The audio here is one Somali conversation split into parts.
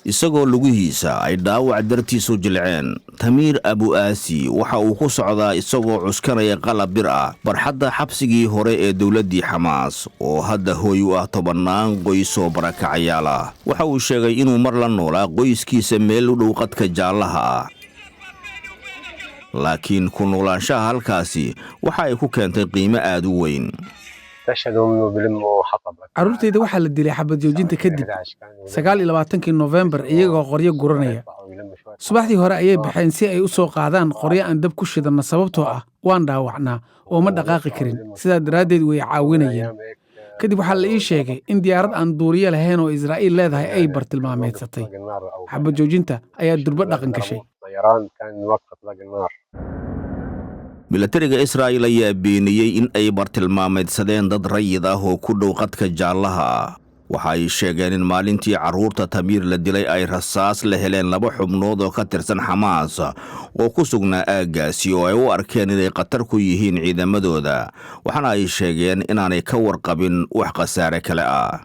Isagoo lugihiisa ay dhaawac dartiisu jilceen, Tamiir Abu Aasi waxa uu ku socdaa isagoo cuskanaya qalab bir ah barxadda xabsigii hore ee dowladdii Xamaas, oo hadda hooy u ah tobannaan qoys oo barakacayaal ah. Waxa uu sheegay inuu mar la noolaa qoyskiisa meel u dhow qadka jaallaha ah, laakiin ku noolaanshaha halkaasi waxa ay ku keentay qiimo aad u weyn. Carruurtayda waxaa la dilay xabad joojinta kadib 29-kii Nofembar, iyagoo qoryo guranaya. Subaxdii hore ayay baxeen si ay u soo qaadaan qoryo aan dab ku shidanno, sababtoo ah waan dhaawacnaa oo ma dhaqaaqi karin. Sidaa daraaddeed way caawinayeen. Kadib waxaa la ii sheegay in diyaarad aan duuriye lahayn oo Israa'iil leedahay ay bartilmaameedsatay. Xabad joojinta ayaa durbo dhaqan gashay. Milatariga Israa'iil ayaa beeniyey in ay bartilmaameedsadeen dad rayid ah oo ku dhow qadka jaallaha ah. Waxa ay sheegeen in maalintii carruurta Tamiir la dilay ay rasaas la heleen laba xubnood oo ka tirsan Xamaas oo ku sugnaa aaggaasi, oo ay u arkeen inay khatar ku yihiin ciidamadooda. Waxaana ay sheegeen inaanay ka warqabin wax khasaare kale ah.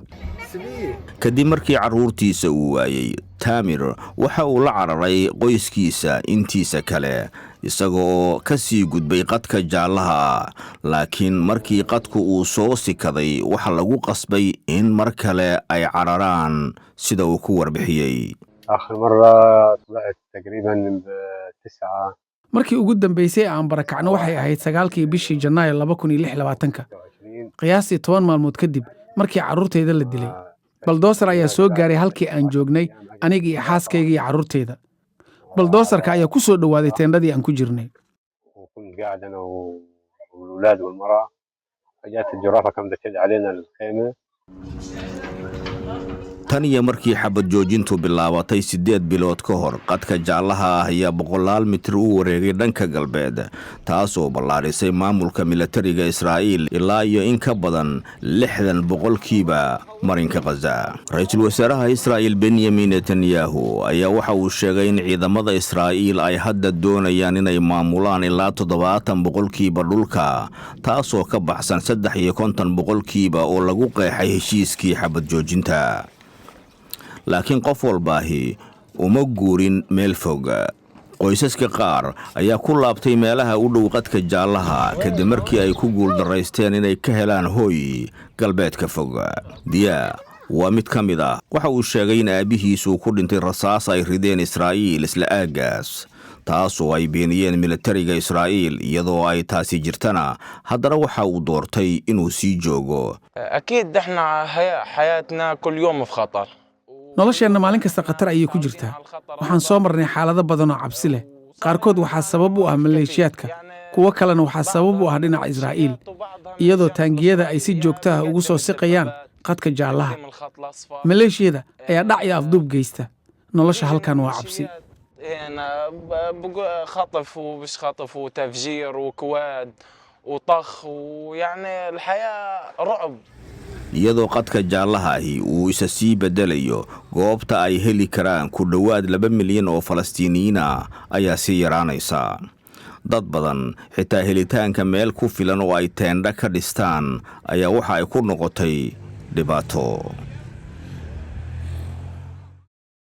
Kadib markii carruurtiisa uu waayey, Taamir waxa uu la cararay qoyskiisa intiisa kale isaga oo ka sii gudbay qadka jaallaha ah, laakiin markii qadku uu soo sikaday, waxa lagu qasbay in mar kale ay cararaan, sida uu ku warbixiyey. آخر مرة طلعت تقريبا ب9 Markii ugu dambaysay aan barakacno waxay ahayd 9-kii bishii Janaayo 2026-ka, qiyaastii 10 maalmood kadib markii carruurtayda la dilay. Baldoosar ayaa soo gaaray halkii aan joognay, aniga iyo xaaskayga iyo carruurtayda. Baldoosarka ayaa ku soo dhowaaday teendhadii aan ku jirnay. وكنت قاعد أنا والأولاد والمرأة، جات الجرافة كانت بتهد علينا الخيمة. Tan iyo markii xabad joojintu bilaabatay 8 bilood ka hor, qadka jaallaha ah ayaa boqolaal mitir u wareegay dhanka galbeed, taasoo ballaarisay maamulka milatariga Israa'iil ilaa iyo in ka badan 60% marinka Khaza. Ra-iisul wasaaraha Israa'iil Benyamin Netanyahu ayaa waxa uu sheegay in ciidamada Israa'iil ay hadda doonayaan inay maamulaan ilaa 70% dhulka, taasoo ka baxsan 53% oo lagu qeexay heshiiskii xabad joojinta. Laakiin qof walbaahi uma guurin meel fog. Qoysaska qaar ayaa ku laabtay meelaha u dhow qadka jaallaha kadib markii ay ku guuldaraysteen inay ka helaan hooy galbeedka fog. Diyaa waa mid ka mid ah. Waxa uu sheegay in aabbihiisuu ku dhintay rasaas ay rideen Israa'iil isla aaggaas, taasoo ay beeniyeen militariga Israa'iil. Iyadoo ay taasi jirtana, haddana waxa uu doortay inuu sii joogo. أكيد احنا حياتنا كل يوم في خطر. Nolosheenna maalin kasta khatar ayay ku jirtaa. Waxaan soo marnay xaalado badan oo cabsi leh. Qaarkood waxaa sabab u ah maleeshiyaadka, kuwo kalena waxaa sabab u ah dhinaca Israa'iil, iyadoo taangiyada ay si joogto ah ugu soo siqayaan qadka jaallaha. Maleeshiyada ayaa dhac iyo afduub geysta. Nolosha halkan waa cabsi. هنا خطف ومش خطف وتفجير وكواد وطخ، ويعني الحياة رعب. Iyadoo qadka jaallaha ahi uu isa sii beddelayo, goobta ay heli karaan ku dhowaad 2 milyan oo Falastiiniyiin ah ayaa sii yaraanaysa. Dad badan xitaa helitaanka meel ku filan oo ay teendha ka dhistaan ayaa waxa ay ku noqotay dhibaato.